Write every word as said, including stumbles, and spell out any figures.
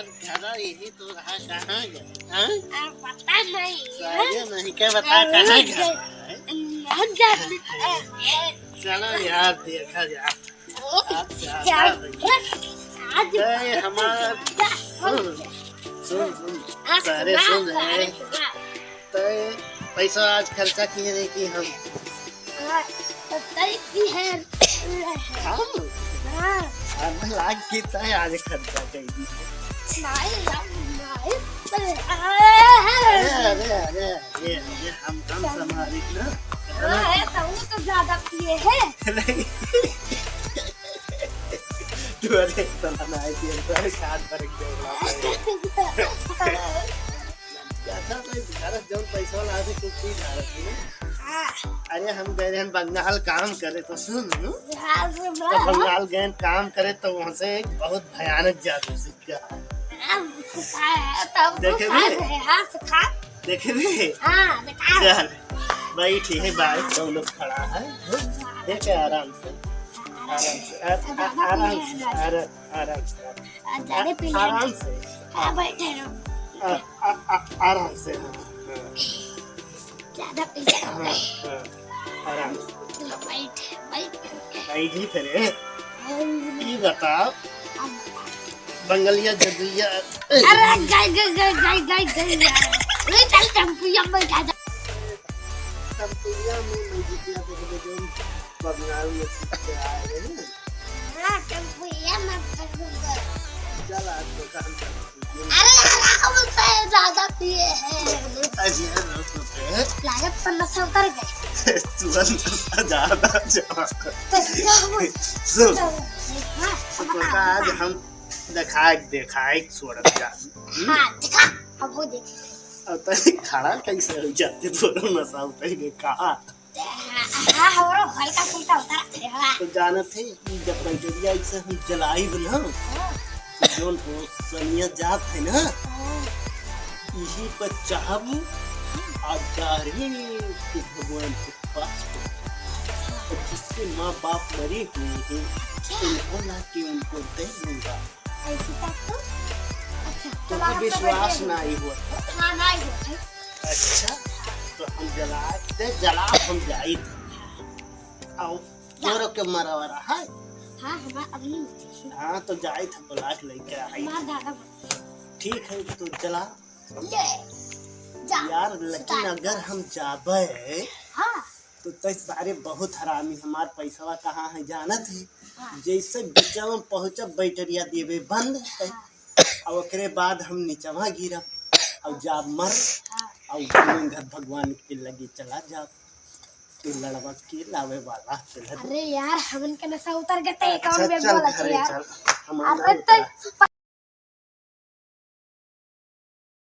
घरा यही तो रहा, कहाँ गया? हाँ? आ, पता नहीं। सारे नहीं के बता, कहाँ गया? हम जानते हैं। चलो यार, देखा जाए। आज ज्यादा यार, भैया। आज ए, हमार, सुन, सुन, सुन। हाँ, सारे सुना, सुन रहे हैं। सारे सुना। तय पैसा आज खर्चा किए रहे कि हम? हाँ, तो तय की है। हम? हाँ। अब लाग की तय आज खर्चा कई दी। नहीं, नहीं, नहीं। अरे, अरे, अरे, अरे, अरे, हम, हम संभालित ना। हाँ, है, तो वो तो ज्यादा पिए है। नहीं। तू अरे, इतना ना है कि हम तो साथ भर के देख रहा था। ज्यादा तो घर जौन पैसा वाला आदमी कुछ चीज आ रही है। हाँ। अरे, हम गए रहन बंगाल काम करे, तो सुन, हाँ, सुन तो रहा हूँ। बंगाल गए काम करे, तो वहाँ से एक बहुत भयानक जादू सीख गया। हाँ, सिखाया है, तब तो देखे खा भी? रहे, हाँ, सिखा। देखे भी? हाँ, बता। चल, बैठी है, बाइक तो लोग खड़ा है। देखे आराम से, आराम से, आ-, आ-, आराम से, आराम, आराम से। आ, ज्यादा पी लेना। आराम से। हाँ, बैठे रहो। आ, आ, आ, आराम से, हाँ, हाँ। ज्यादा पी लेना। हाँ, हाँ, आराम से। चलो, बैठ, बैठ। बैठी फिर। हाँ। ये बताओ, अब बंगलिया जदुइया। अरे, गई, गई, गई यार। वही चल, टेम्पुया में बैठा जा। टेम्पुया में मैं जितना देख ले, जो बंगाल में सीख के आए हैं ना। हाँ, टेम्पुया में बैठूंगा। चल, आज तो काम कर। अरे, राहुल से ज्यादा पिए हैं। अरे, दोस्त होते हैं। लागत पर नशा उतर गए। तुरंत ज्यादा, ज्यादा। तो क्या हुआ? सुन। हाँ, तो बता, आज बता। हम देखाए, देखाए छोड़त जा। हम्म? हाँ, देखा, अब वो देख। अब तनी खड़ा कैसे हो जाते, थोड़ा नशा उतर के कहा। हाँ, हाँ, हमरो हल्का फुल्का उतर रहा है, हाँ। तो जानत है, ई जब बैटरिया ऐसे हम जलाइब ना, हाँ। तो जौन वो सनिया जात है ना, हाँ। इही पर चढ़ब आ direct भगवान के पास पहुँचब। और जिसके माँ बाप मरे हुए हैं, उनको ला के उनको दे दूंगा। ऐसी बात तो? अच्छा, तो चलो, हम तो विश्वास बैठे हैं। नहीं हुआ। हाँ, नहीं हुआ है। अच्छा, तो हम जला, ते जला हम जाई। आओ, जा। तोरो के मरवा रहा है। हाँ, हमार अभी मरवा। हाँ, तो जाई था बुला के लेके आई। हमार दादा मरवा। ठीक है, तो जला। ले, जा, यार, लेकिन सुता। अगर हम जाबे, हाँ। तो तय सारे बहुत हरामी, हमार पैसवा कहाँ है जानत है? हाँ। जैसे बिचवा में पहुँचब, बैटरिया देबे बंद, हाँ। और ओकरे बाद हम निचवा गिरब, और जाब मर, हाँ। और तुरंत घर भगवान के लगे चला जाब। तू लड़वा के लावे वाला के लगे। अरे यार, हमन के नशा उतर गए, ते अच्छा, account में चल बोला घरे यार। चल, हम अरे ना तो उतरा।